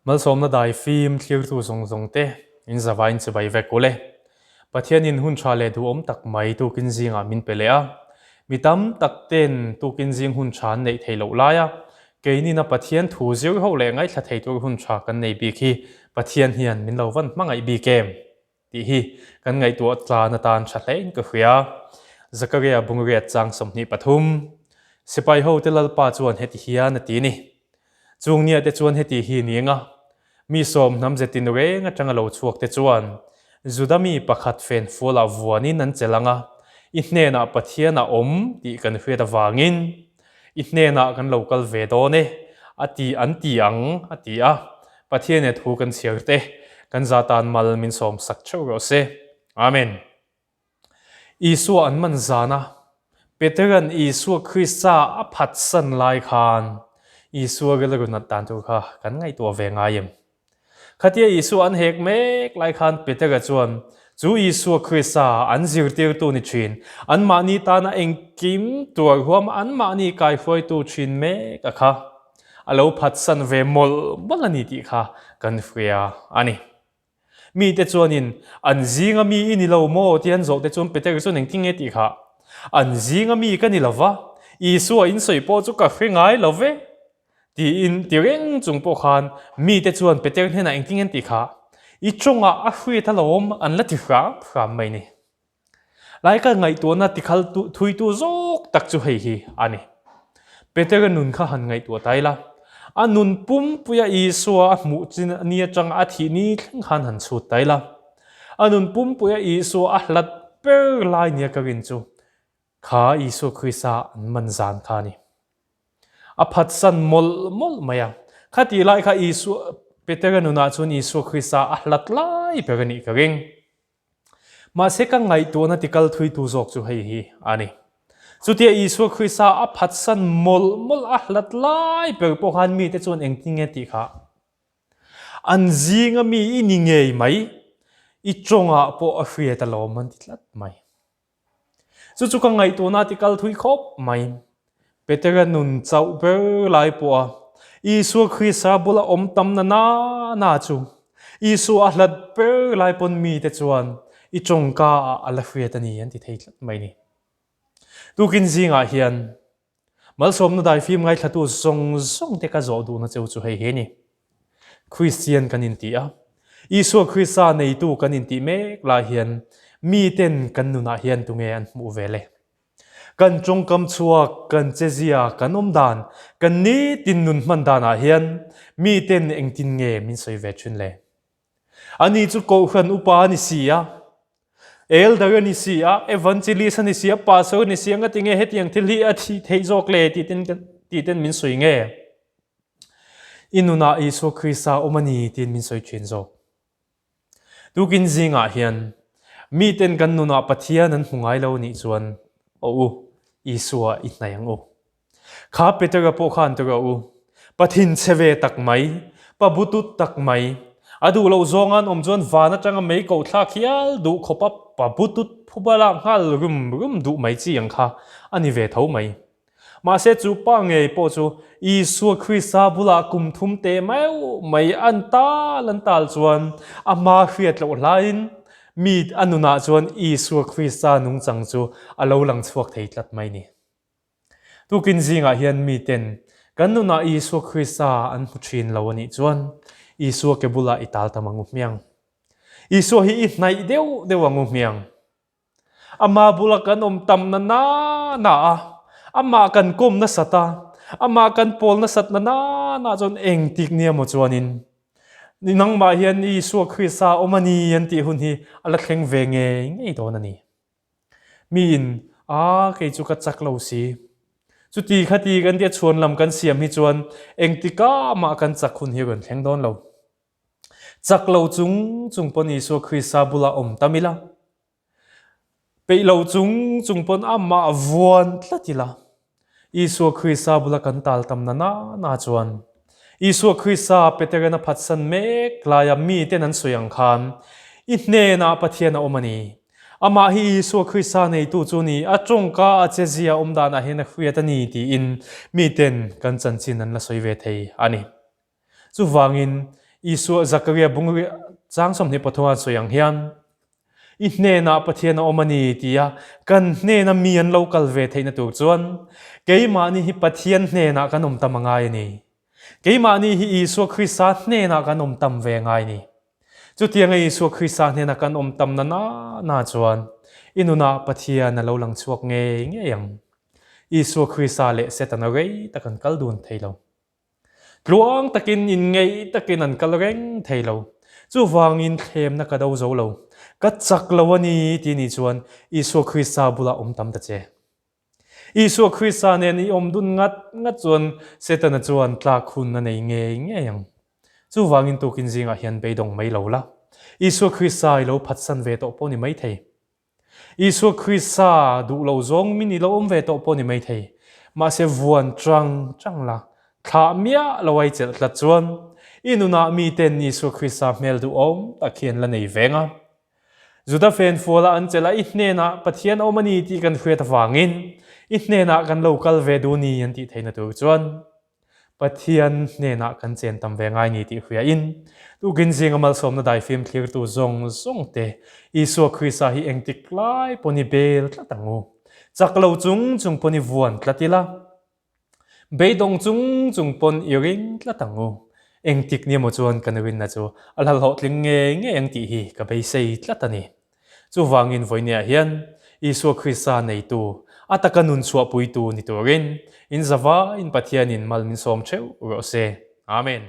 Malsawmna dai fim thlirtu zawng zawng te in zavain chibai vek ule. Pathianin hun tha leh duhawm tak mai tukin zingah min pe leh a. Mi tam tak ten tukin zing hun tha an neih theih loh laia keinina Pathian thu zir ho leh ngaihthla thei tur hun tha kan nei bik hi Pathian hian min lo van hmangaih bik em? Tih hi kan ngaihtuah tlan atan tha hlein ka hria. Zakaria Bungriat chang 23. Sipai hote Lalpa chuan heti hian a ti ni. Chung nia te chuan heti hi ni eng a, mi sawm hnam zetin reng atanga lo chhuak te chuan Juda mi pakhat fen fualah vuanin an chelh ang a, i hnenah Pathian a awm tih kan hriat avangin i hnenah kan lo kal ve dawn e, a ti an ti ang, a ti a. Pathian e thu kan chhiar te, kan za tan mal min sawm sak theuh rawh se. Amen. Isua an man zan a, Peteran Isua Krista a phatsan lai khan Isua rilru nat dan tur kha kan ngaihtuah ve ngai em? Khatia Isua an hek mek lai khan Petera chuan chu Isua Krista an zirtirtu ni thin, anmahni tana engkim tuar huam anmahni kaihruaitu thin mek a kha a lo phatsan ve mawlh mawlh a ni tih kha kan hria a ni. Mite chuanin an zinga mi i ni lo maw tih an zawh te chuan Petera chuan engtin nge tih kha? An zinga mi ka ni lo va, Isua in sawi pawh chu ka hre ngai lo ve. Tiin ti reng chung pawh khan mite chuan Peter hnenah engtin an tih kha, I tawngah a hriat alawm an la ti hram hram mai ni. Lai ka ngaihtuahna tikhal thuitu zawk tak chu hei hi a ni. Petera nun kha han ngaihtuah ta ila, a nun pumpuia Isua a hmuh chin ni atanga a thih ni thleng khan han chhut ta ila, a nun pumpuia Isua a hlat ber lai nia ka rin chu Kha Isua Krista an man zan kha a ni. A phatsan mawlh mawlh mai a. Khatih lai kha Isua, Petera nunah chuan Isua Krista a hlat lai ber a nih ka ring. Mahse ka ngaihtuahna tikal thuitu zawk chu hei hi a ni. Chutia Isua Krista a phatsan mawlh mawlh a hlat lai ber pawh khan mite chuan engtin nge tih kha an zinga mi i ni ngei mai, i tawngah pawh a hriat alawm an ti tlat mai. Chu chu ka ngaihtuahna ti kal thui khawp mai. Petera nun chauh ber lai pawha Isua Krista bula awm tam na na na chu Isua a hlat ber lai pawn mite chuan i tawngka ah a la hriat a ni an ti thei tlat mai ni. Tukin zingah hian Malsawmna daifim ngaithlatu zawng zawng te ka zawh duhna cheu chu hei hi a ni. Kristian kan inti a, Isua Krista neitu kan intih mek lai hian miten kan nunah hian tunge an hmuh ve le? Kan tawngkam chhuak, kan chezia, kan awm dan, kan nitin nun hman danah hian miten engtin nge min sawi ve thin le? Ani chu Kohhran upa a ni si a, Elder a ni si a, Evangelist a ni si a, Pastor a ni si a, ngatinge hetiang thil hi a thih theih zawk le tih ten tih ten min sawi nge? I nunah Isua Krista awm a ni tiin min sawi thin zawk. Tukin zingah hian miten kan nunah Pathian an hmu ngai lo nih chuan aw u, Isua i hnaih ang u. Kha Petera pawh khan ti rawh u, pa thinchhe ve tak mai, pa butut tak mai, a duh loh zawng an awm chuan van atanga mei koh thlak hial duh khawpa pa butut phuba lak nghal rum rum duh mai chi ang kha a ni ve tho mai. Mahse chu pa ngei pawh chu Isua Krista bulah kum thum teh meuh mai an tal an tal chuan a hma hriat loh hlaiin mi a nunah chuan Isua Krista nungchang chu a lo lang chhuak thei tlat mai ni. Tukin zingah hian miten kan nunah Isua Krista an hmu thin lo a nih chuan Isua ke bulah i tal tam ang u hmiang. Isua hi i hnaih deuh deuh ang u hmiang. Ama bula kan awm tam na na na a, amah kan kawm nasat a, amah kan pawl nasat na na na chuan engtik nia maw chuanin nangmah hian Isua Krista awm a ni an tih hun hi a la thleng ve ngei ngei dawn a ni. Miin, A, kei chu ka chak lo si. Chuti khati kan tia chhuan lam kan siam hi chuan engtika mah kan chak hun hi rawn thleng dawn lo. Chak lo chung chung pawn Isua Krista bulah awm tam ila. Peih lo chung chung pawn amah vuan tlat ila. Isua Krista bula kan tal tam na na na chuan Isua Krista Peteran a phatsan mek laia miten an sawi ang khan i hnenah Pathian a awm a ni. Amah hi Isua Krista neitu chu ni, a tawngka a chezia awm danah hian a hriat a ni tiin miten kan chanchin an la sawi ve thei a ni. Chuvangin, Isua Zakaria bung chang 23 a sawi ang hian, I hnenah Pathian a awm a ni tia kan hnena mi an lo kal ve theihna tur chuan keimahni hi Pathian hnenah kan awm tam a ngai a ni. Keimahni hi Isua Krista hnenah kan awm tam ve a ngai a ni. Chutianga Isua Krista hnena kan awm tam na na na chuan i nunah Pathian a lo lang chhuak ngei ngei ang. Isua Krista leh Setana rei tak an kal dun thei lo. Tluang takin inngeih takin an kal reng thei lo. Chuvangin thlemna ka do zo lo. Ka chak lo a ni ti ni chuan Isua Krista bulah awm tam ta che. Isua Krista nen i awm dun ngat ngat chuan Setana chuan tlak hun a nei ngei ngei ang. Chuvangin tukin zingah hian beidawng mai lo la. Isua Krista i lo phatsan ve tawh pawh ni maithei. Isua Krista duh lo zawng min i lo awm ve tawh pawh ni maithei. Mahse vuan chang chang la, thlah miah lo ai chelh tlat chuan i nunah miten Isua Krista hmel duhawm tak hi an la nei veng a. Juda fenfuala an chelh a, i hnenah Pathian a awm a ni tih kan hriat avangin i hnenah kan lo kal ve duh ni an tih theihna tur chuan Pathian hnenah kan chen tam ve ngai ni tih hriain, tukin zinga malsawmna daifim thlirtu zawng zawng te Isua Krista hi engtik lai pawn i bel tlat ang u. Chak lo chung chung pawn i vuan tlat ila, beidawng chung chung pawn i ring tlat ang u. Engtik ni emaw chuan kan rinna chu a hlauhlawhtling ngei ngei ang tih hi ka beisei tlat a ni. Chuvangin vawineah hian Isua Krista neitu, a taka nun chhuahpuitu ni turin in zavaiin Pathianin mal min sawm theuh rawh se. Amen.